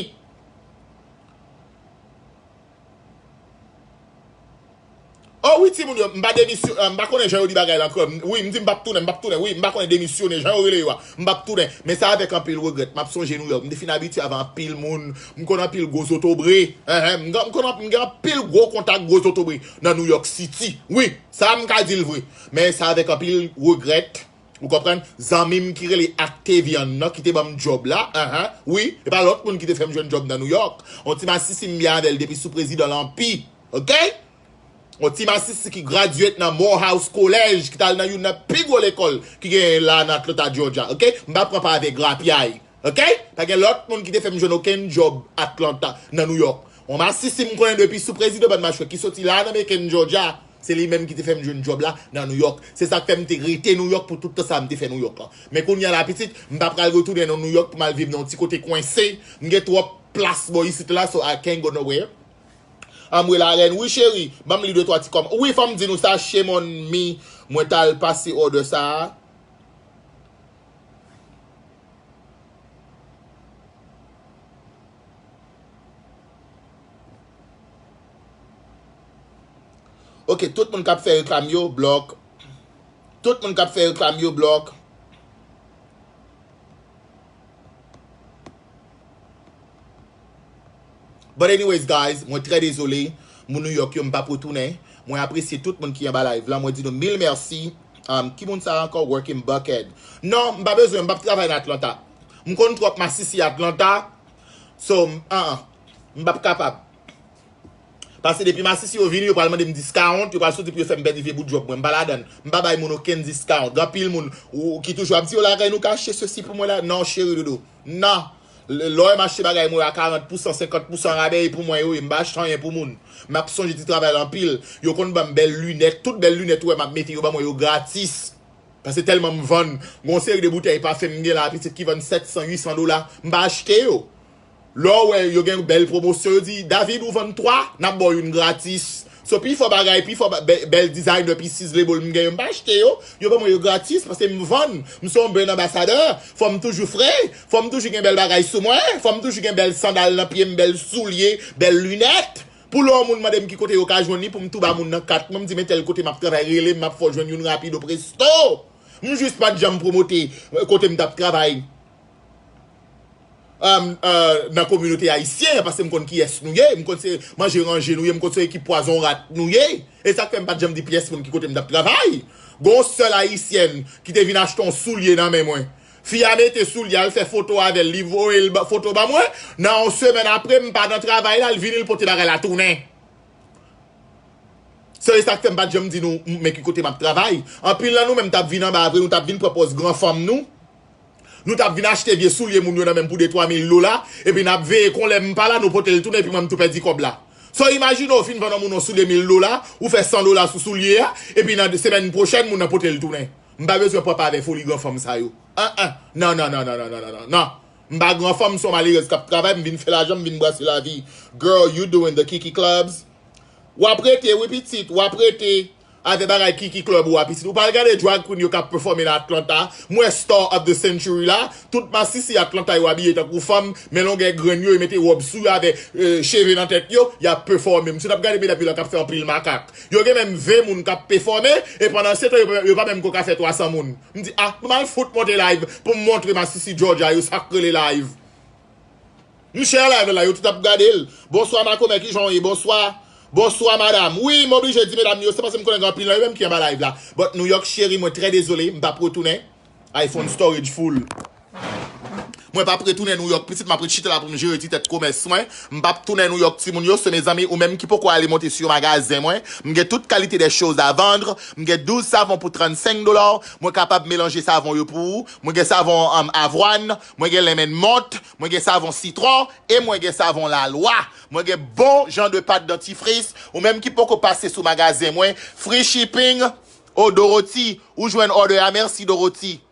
Oh wi, timoun yo, m pa demisyon, eh, m pa konnen jan yo di bagay la ankò. Wi, m di m p ap tounen, m p ap tounen. Wi, m pa konnen demisyonnen, jan yo rele yo a. M p ap tounen. Men sa avèk anpil regrèt. M ap sonje Nouyòk. M te fin abitye avè anpil moun. M konn anpil gwo zotobre. Enhen, m gen, m konn anp- m gen anpil gwo kontak gwo zotobre nan New York City. Wi, sa m ka di l vre. Men sa avèk anpil regrèt. Ou konprann? Zanmi m ki rele Octavian nan, ki te ban m djòb la. Enhen, wi. E pa lòt moun ki te fè m jwenn djòb nan Nouyòk. On ti masisi m byen avè l depi sou prezidan Lanpi. Oke? On ti masisi ki graduate nan Morehouse College, ki t al nan youn nan pi gwo lekòl ki genyen la nan Atlanta, Georgia. Oke? M pa pran pa avèk grapyay. Oke? Pa gen lòt moun ki te fè m jwenn okenn djòb Atlanta, nan Nouyòk. On masisi m konnen depi sou prezidan bann machwè ki soti la nan Macon, Georgia. Se li menm ki te fè m jwenn djòb la nan Nouyòk. Se sa k fè m te rete Nouyòk pou tout tan sa m te fè Nouyòk la. Men kounye a la pitit, m pa pral retounen nan Nouyòk pou m al viv nan yon ti kote kwense. M gen twòp plas bò isit la, so I can't go nowhere. Anmwe Larèn, wi cheri, ban m li de twa ti kòm. Wi, fò m di nou sa, shame on me, mwen t al pase òdè sa a. Ok, tout moun k ap fè reklam yo, blòk. Tout moun k ap fè reklam yo, blòk. But anyways, guys, mwen trè dezole. Moun Nouyòk yo, m p ap retounen. Mwen apresye tout moun ki anba live la. Mwen di nou mil mèsi. Um, ki moun sa a ankò? Working Buckhead. Non, m pa bezwen, m p ap travay nan Atlanta. M konn twòp masisi Atlanta. So, m, an, an, m p ap kapab. Paske depi masisi yo vini, yo pral mande m discount, yo pral soti pou yo fè m pèdi vye bout djòb mwen. M pa ladann. M pa bay moun okenn discount. Gen anpil moun ou, ki toujou ap di, "Yo, lakay nou kache, sesi pou mwen la." Non, cheri doudou. Non. L-, lè w wè m achte bagay mwen yo a karant pousan, senkant pousan rabè, e pou mwen yo ye. M pa achte anyen pou moun. M ap sonje ti travay la anpil. Yo konn ban m bèl linèt. Tout bèl linèt ou wè m ap mete, yo ban mwen yo gratis. Paske tèlman m vann, gon seri de boutèy pafen m gen la, pitit ki vann sèt san, uit san dola, m pa achte yo. Lè w wè yo gen bèl pwomosyon, yo di, "David, ou vann twa, n ap ba w youn gratis." So, pifò bagay, pifò ba- bè- bèl designer pieces label m gen yo, m pa achte yo. Yo ban mwen yo gratis, paske m vann. M se yon brand ambassador. Fò m toujou fre. Fò m toujou gen bèl bagay sou mwen. Fò m toujou gen bèl sandal nan pye m, bèl soulye, bèl linèt. Pou lè yon moun mande m ki kote yo ka jwenn li, pou m tou ba moun nan kat mwen, m di, "Men tèl kote m ap travay, rele m, m ap fè w jwenn youn rapido presto." M jis pa t janm pwomote, eh, kote m t ap travay, um, eh, nan kominote ayisyen an, paske m konn kiyès nou ye, m konn se manje ranje nou ye, m konn se ekip pwazon rat nou ye. E sa k fè m pa t janm di pyès moun ki kote m t ap travay. Gon sèl ayisyèn ki te vin achte yon soulye nan men mwen. Fi a mete soulye a, l fè foto avè l, li voye l ba- foto ban mwen. Nan yon semèn apre, m pa nan travay la, l vini, l pote bagay la tounen. Se sa k fè m pa t janm di nou, m- men ki kote m ap travay. Anpil nan nou menm t ap vin anba vre, nou t ap vin pran pòz gran fanm nou. Nou t ap vin achte vye soulye moun yo nan men m pou de twa mil dola, epi n ap veye kon lè m pa la, nou pote l tounen, epi mwen m tou pèdi kòb la. So, imajine w fin vann yon moun yon soulye mil dola, ou fè san dola sou soulye a, epi nan semèn pwochèn, moun nan pote l tounen. M pa bezwen pran pa avè foli gran fanm sa yo. An, an. Non, non, non, non. M pa gran fanm, m se yon malerèz k ap travay, m vin fè lajan, m vin brase lavi. Girl, you doing the Kiki Clubs. W ap rete, wi, pitit, w ap rete. Avè bagay Kiki Club ou a pitit. Ou pa al gade drag queen yo k ap pèfòme nan Atlanta. M wè Star of the Century la. Tout masisi Atlanta yo abiye tankou fanm, men longè grenn yo, yo mete wòb sou yo avè eh, cheve nan tèt yo, y ap pèfòme. M sot ap gade medam yo la k ap fè anpil makak. Yo gen menm ven moun k ap pèfòme, e pandan se tan yo, pa- yo pa menm ko ka fè twa san moun. M di, ah, m al fout monte live pou m montre masisi Georgia yo sa k rele live. M share live la, yo tout ap gade l. Bonswa makomè, kijan w ye? Bonswa. Bonswa madam. Wi, m oblije di medam yo, se paske m konnen gen anpil nan yo menm ki anba live la. But New York cheri, mwen trè dezole, m p ap retounen. iPhone storage full. Mwen p ap retounen New York, pitit, m ap ret chita la pou m jere ti tèt komès mwen. M p ap tounen New York, timoun yo, se mezanmi, ou menm ki poko ale monte sou magazen mwen. M gen tout kalite de choz a vann. M gen douz savon pou trannsenk dola. Mwen kapab melanje savon yo pou ou. Mwen gen savon um, avwàn. Mwen gen lemon mont. Mwen gen savon sitwon. E mwen gen savon lalwa. Mwen gen bon jan de pat dantifris. Ou menm ki poko pase sou magazen mwen. Free shipping. Oh, Dorothy, ou jwenn order a. Mèsi, Dorothy.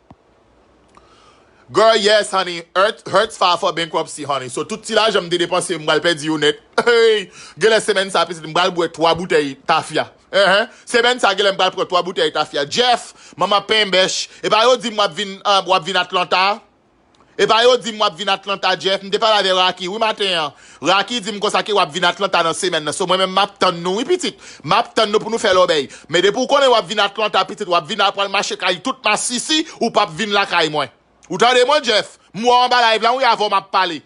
Girl, yes, honey. Earth, Hertz file for bankruptcy, honey. So, tout ti lajan m te depanse, m pral pèdi yo nèt. Hey! Genlè semèn sa, pitit, m pral bwè twa boutèy tafya. Ehe. Semèn sa, genlè m pral pran twa boutèy tafya. Jeff, manman penbèch. E pa yo di m w ap vin, uh, w ap vin Atlanta? E pa yo di m w ap vin Atlanta, Jeff? M te pale avè Raki, wi, maten an. Raki di m konsa ke w ap vin Atlanta nan semèn nan. So, mwen menm, m ap tann nou, wi, pitit. M ap tann nou pou nou fè lòbèy. Men depi w konnen w ap vin Atlanta, pitit, w ap vin apral mache kay tout masisi, ou p ap vin lakay mwen. Ou tande mwen, Jeff? M wè w anba live la, wi, avè w m ap pale.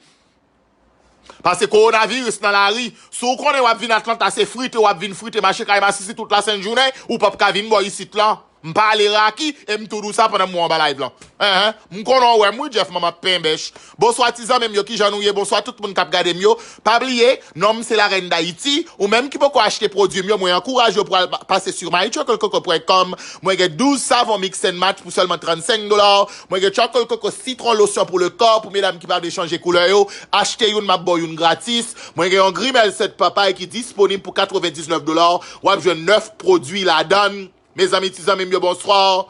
Paske kowonaviris nan lari, si w konnen w ap vin Atlanta, se frite w ap vin frite, mache kay masisi tout lasent jounen, ou p ap ka vin bò isit lan. M pale Raki, e m tou di w sa pandan m wè w anba live lan. Enhen, m konnen w wè m wi, Jeff, manman penbèch. Bonswa ti zanmi m yo, kijan nou ye? Bonswa tout moun k ap gade m yo. Pa bliye, non m se Larèn Dayiti. Ou menm ki poko achte pwodui m yo, mwen ankouraje w pou al pa- pase sou my chocolate coco point com. Mwen gen douz savon mix and match pou sèlman trannsenk dola. Mwen gen chocolate coco sitwon lotion pou le kò, pou medam ki pa vle chanje koulè yo. Achte youn, m ap ba w youn gratis. Mwen gen yon grimèl sèt papay ki disponib pou katrevendiznèf dola. W ap jwenn nèf pwodui ladan l. Mezanmi, ti zanmi m yo, bonswa.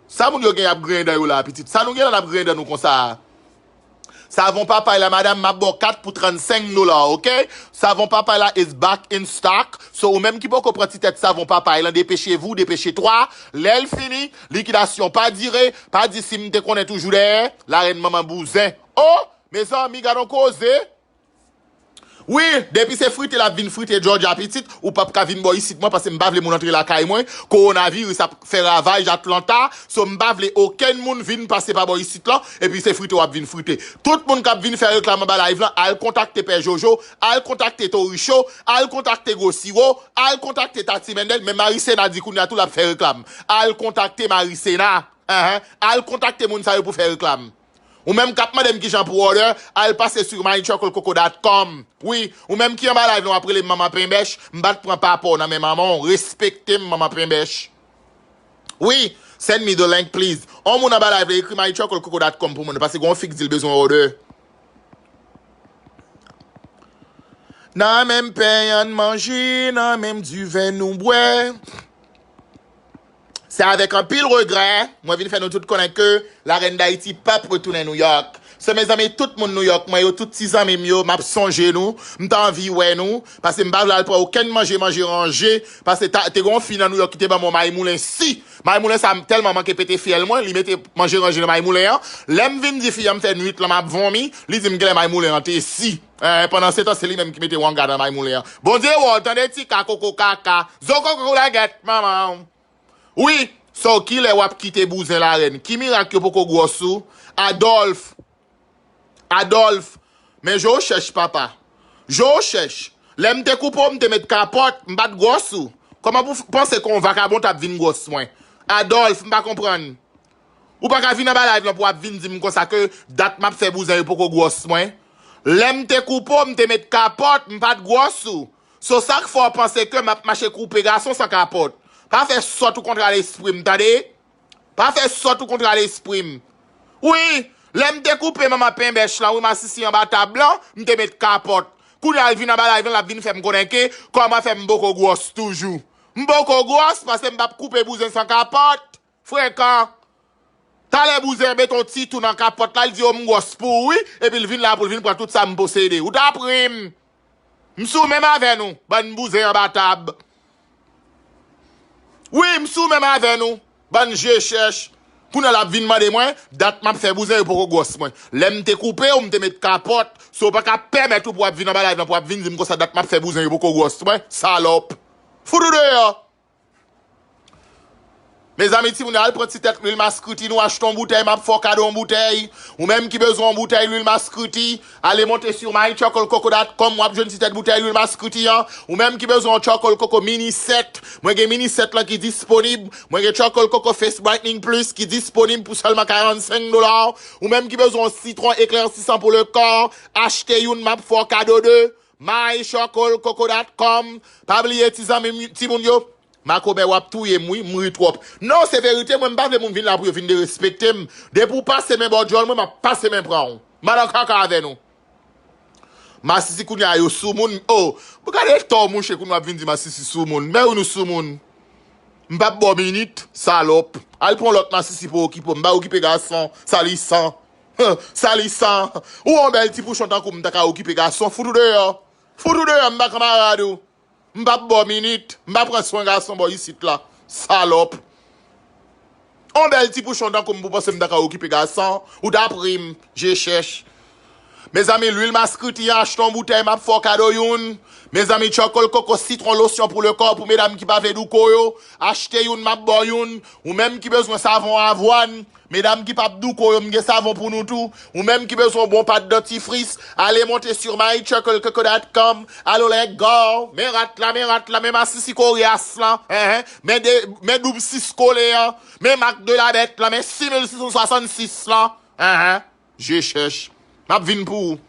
Sa moun yo gen y ap griyen dan yo la, pitit? Sa nou gen la n ap griyen dan nou konsa a? Savon papay la, madam, m ap ba w kat pou trannsenk dola, oke? Savon papay la is back in stock. So, ou menm ki poko pran ti tèt savon papay lan, dépêchez-vous, dépêchez-toi. Lè l fini, likidasyon pa dire. Pa di si m te konnen toujou dèyè. Larèn manman bouzen. Oh, mezanmi, gad on koze. Wi, depi se frite l ap vin frite Georgia pitit, ou p ap ka vin bò isit mwen paske m pa vle moun antre lakay mwen. Kowonaviris ap fè ravaj Atlanta, so m pa vle okenn moun vin pase pa bò isit lan, epi se frite w ap vin frite. Tout moun k ap vin fè reklam anba live lan, al kontakte Pè Jojo, al kontakte Tori Show, al kontakte Gwo Siwo, al kontakte Tati Mendel, men Marisena di kounye a tou l ap fè reklam. Al kontakte Marisena, enhen, al kontakte moun sa yo pou fè reklam. Ou menm k ap mande m kijan pou order, al pase sou my chocolate coco dot com. Wi, ou menm ki anba live lan w ap rele m manman penbèch, m pa t pran pa pa w nan men manman w, respekte m manman penbèch. Wi, send me the link please. On moun anba live la ekri my chocolate coco dot com pou mwen, paske gon fi k di l bezwen order. Nan menm pen ann manje, nan menm diven nou bwè. Se avèk anpil regrè mwen vin fè nou tout konnen ke Larèn Dayiti p ap retounen Nouyòk. So, mezanmi, tout moun Nouyòk mwen yo, tout ti zanmi m yo, m ap sonje nou. M ta anvi wè nou, paske m pa vle al pran okenn manje, manje ranje, paske ta, te gen yon fi nan Nouyòk ki te ban mwen may moulen si. May moulen sa tèlman manke pete fyèl mwen, li mete manje ranje nan may moulen an. Lè m vin di fi an m fè nwit lan m ap vonmi, li di m genlè may moulen an te si. Eh, pandan se tan, se li menm ki mete wanga nan may moulen an. Bondye wè w, tande ti ka koko kaka. Zo koko lagèt manman w. Wi, so kilè w ap kite bouzen larèn? Ki mirak yo poko gwòs ou? Adolphe. Adolphe. Men je w chèch papa. Je w chèch. Lè m te koupe w, m te met kapòt, m pa t gwòs ou. Kòman pou w panse ke yon vakabon t ap vin gwòs mwen? Adolphe, m pa konprann. Ou pa ka vin anba live lan pou w ap vin di m konsa ke dat m ap fè bouzen yo poko gwòs mwen. Lè m te koupe w, m te met kapòt, m pa t gwòs ou. So sa k fè w panse ke m ap mache koupe gason san kapòt? Pa fè sòt ou kontra lespri m, tande? Pa fè sòt ou kontra lespri m. Wi, lè m te koupe manman penbèch lan, wi, masisi anba tab lan, m te met kapòt. Kounye a l vin anba live lan, l ap vin fè m konnen ke kòman fè m poko gwòs toujou. M poko gwòs paske m p ap koupe bouzen san kapòt. Frekan. Talè bouzen mete yon ti tou nan kapòt la, l di, "O, m gwòs pou ou, wi," epi l vin la pou l vin pran tout sa m posede. Ou ta pri m. M sou menm avè nou, bann bouzen anba tab. Wi, m sou menm avè nou. Bann je chèch. Kounye a l ap vin mande mwen, dat m ap fè bouzen yo poko gwòs mwen. Lè m te koupe w, m te met kapòt. So w pa ka pèmèt ou pou w ap vin anba live lan pou w ap vin di m konsa dat m ap fè bouzen yo poko gwòs mwen. Salòp. Fout ou deyò. Mezanmi, timoun yo, al pran ti tèt lwil maskriti, nou achte yon boutèy, m ap fè w kado yon boutèy. Ou menm ki bezwen yon boutèy lwil maskriti, ale monte sou my charcoal coco dot com, w ap jwenn ti tèt boutèy lwil maskriti an. Ou menm ki bezwen yon charcoal coco mini sèt, mwen gen mini sèt lan ki disponib. Mwen gen charcoal coco face brightening plus ki disponib pou sèlman karannsenk dola. Ou menm ki bezwen yon sitwon eklèsisan pou le kò, achte youn, m ap fè w kado de. My charcoal coco dot com. Pa bliye, ti zanmi m, timoun yo. Makomè, w ap touye m, wi, m ri twòp. Non, se verite, mwen, m pa vle moun vin la pou yo vin derespekte m. Depi w pase men bò djòl mwen, m ap pase men pran w. M al an kaka avè nou. Masisi kounye a yo soumoun. Oh, gade tò mouche kounye a w ap vin di masisi soumoun. Men ou nou soumoun. M p ap ba w minit, salòp. Al pran lòt masisi pou okipe w. M pa okipe gason, salisan. Salisan. Ou yon bèl ti pouchon tankou m ta ka okipe gason. Fout ou deyò. Fout ou deyò, m pa kanmarad ou. M p ap ba w minit. M pa pran swen gason bò isit la. Salòp. On bèl ti pouchon tankou m pou panse m ta ka okipe gason. Ou ta pri m. Je chèch. Mezanmi, lwil maskriti an, achte yon boutèy, m ap fè w kado youn. Mezanmi, charcoal coco sitwon losyon pou le kò, pou medam ki pa vle douko yo. Achte youn, m ap ba w youn. Ou menm ki bezwen savon avwàn, medam ki p ap douko yo, m gen savon pou nou tou. Ou menm ki bezwen yon bon pat dantifris, ale monte sur my charcoal coco dot com. Alo, let go. Men rat la, men rat la, men masisi koryas lan. Enhen. Men de, men doub sis kole an. Men mak de la bèt lan, men sis mil sis san swasannsis lan. Enhen. Je chèch. M ap vin pou ou.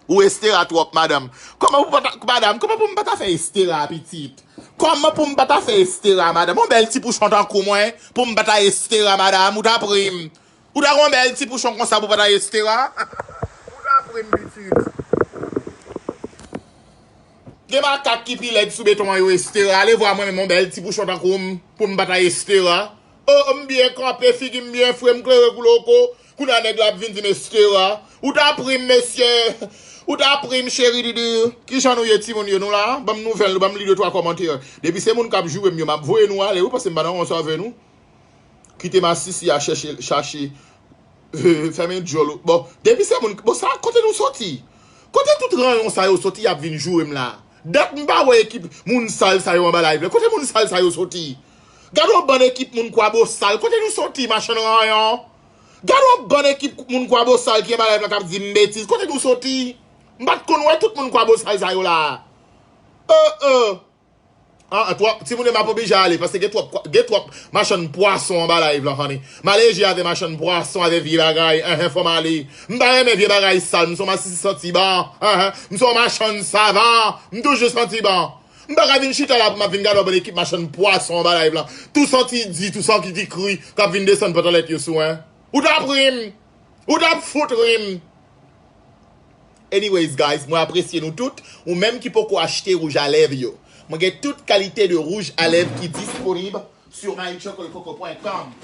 Ou estera twòp, madanm. Kòman pou m pa ta, madanm, kòman pou m pa ta fè estera, pitit? Kòman pou m pa ta fè estera, madanm? On bèl ti pouchon tankou mwen, pou m pa ta estera, madanm, ou ta pri m. Ou ta gon bèl ti pouchon konsa pou pa ta estera? Ou ta pri m, pitit. Gen makak ki pi lèd sou beton an yo estera. Ale vwa mwen menm on bèl ti pouchon tankou m, pou m pa ta estera. Oh, m byen kanpe, figi m byen fre, m klere kou loko. Kounye a nèg la ap vin di m estera. Ou ta pri m, mesye. Ou ta pri m, cheri didi. Kijan nou ye, timoun yo, nou la? Ban m nouvèl nou, ban m li de twa kòmantè. Depi se moun k ap joure m yo, m ap voye nou ale, wi, paske m pa nan rans avè nou. Kite masisi a chèche, chache, fèmen djòl ou. Bon, depi se moun, bon, sa, kote nou soti? Kote tout ranyon sa yo soti, y ap vin joure m la? Dat m pa wè ekip moun sal sa yo anba live la. Kote moun sal sa yo soti? Gade yon bann ekip moun kwabosal. Kote nou soti, machann ranyon? Gade yon bann ekip moun kwabosal ki anba live la k ap di m betiz. Kote nou soti? M pa t konn wè tout moun kwabosal sa yo la. Euh, euh. Ah, ah, twòp, timoun yo, m ap oblije ale, paske gen twòp, gen twòp machann pwason anba live lan, honey. M ale je avè machann pwason, avè vye bagay, enhen, fò m ale. M pa renmen vye bagay sal, m se yon masisi santi bon, enhen. M se yon machann savan, m toujou santi bon. M pa ka vin chita la pou m ap vin gade yon bann ekip machann pwason anba live lan. Tou santi di, tou santi di kri, k ap vin desann pantalèt yo sou, en. Ou ta pri m, ou ta fout ri m. Anyways, guys, mwen apresye nou tout. Ou menm ki poko achte wouj a lèv yo, mwen gen tout kalite de wouj a lèv ki disponib sou my charcoal coco pwen kòm.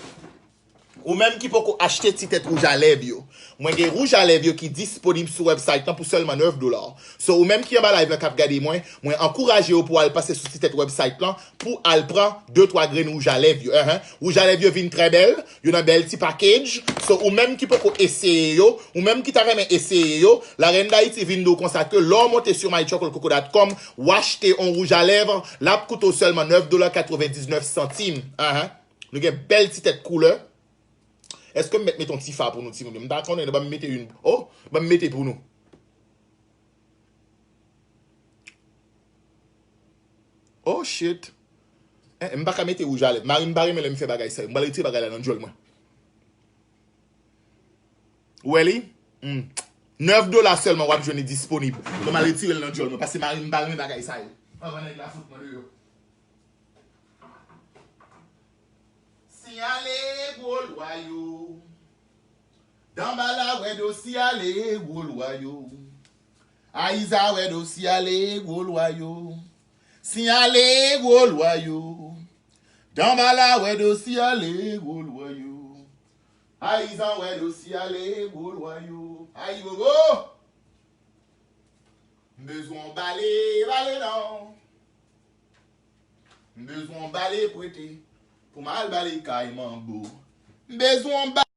Ou menm ki poko achte ti tèt wouj a lèv yo, mwen gen wouj a lèv yo ki disponib sou website lan pou sèlman nèf dola. So, ou menm ki anba live lan k ap gade mwen, mwen ankouraje w pou w al pase sou ti tèt website lan pou al pran de twa grenn wouj a lèv yo. Enhen. Wouj a lèv yo vin trè bèl. Yo nan bèl ti package. So, ou menm ki poko eseye yo, ou menm ki ta renmen eseye yo, Larèn Dayiti vin di w konsa ke lè w monte sou my charcoal coco dot com, w achte yon wouj a lèv, l ap koute w sèlman nèf dola katrevendiznèf santim. Ahan. Nou gen bèl ti tèt koulè. Èske m mèt mete yon ti fa pou nou, timoun yo? M ta konnen, ban m mete youn. Oh, ban m mete pou nou. Oh shit. Eh, m pa ka mete wouj a lèv. Mari m pa renmen lè m fè bagay sa yo. M pral retire bagay la nan djòl mwen. Ou wè li? Hmm. Nèf dola sèlman w ap jwenn li disponib. Mwen m al retire l nan djòl mwen, paske mari m pa renmen bagay sa yo. Anvan nèg la fout mwen deyò. Siyale gwo lwa yo. Danbala wè do siyale gwo lwa yo. Ayiza wè do siyale gwo lwa yo. Siyale gwo lwa yo. Danbala wè do siyale gwo lwa yo. Ayizan wè do siyale gwo lwa yo. Ayibobo! M bezwen w bale, bale non. M bezwen yon bale prete pou m al bale kay manbo. M bezwen yon ba-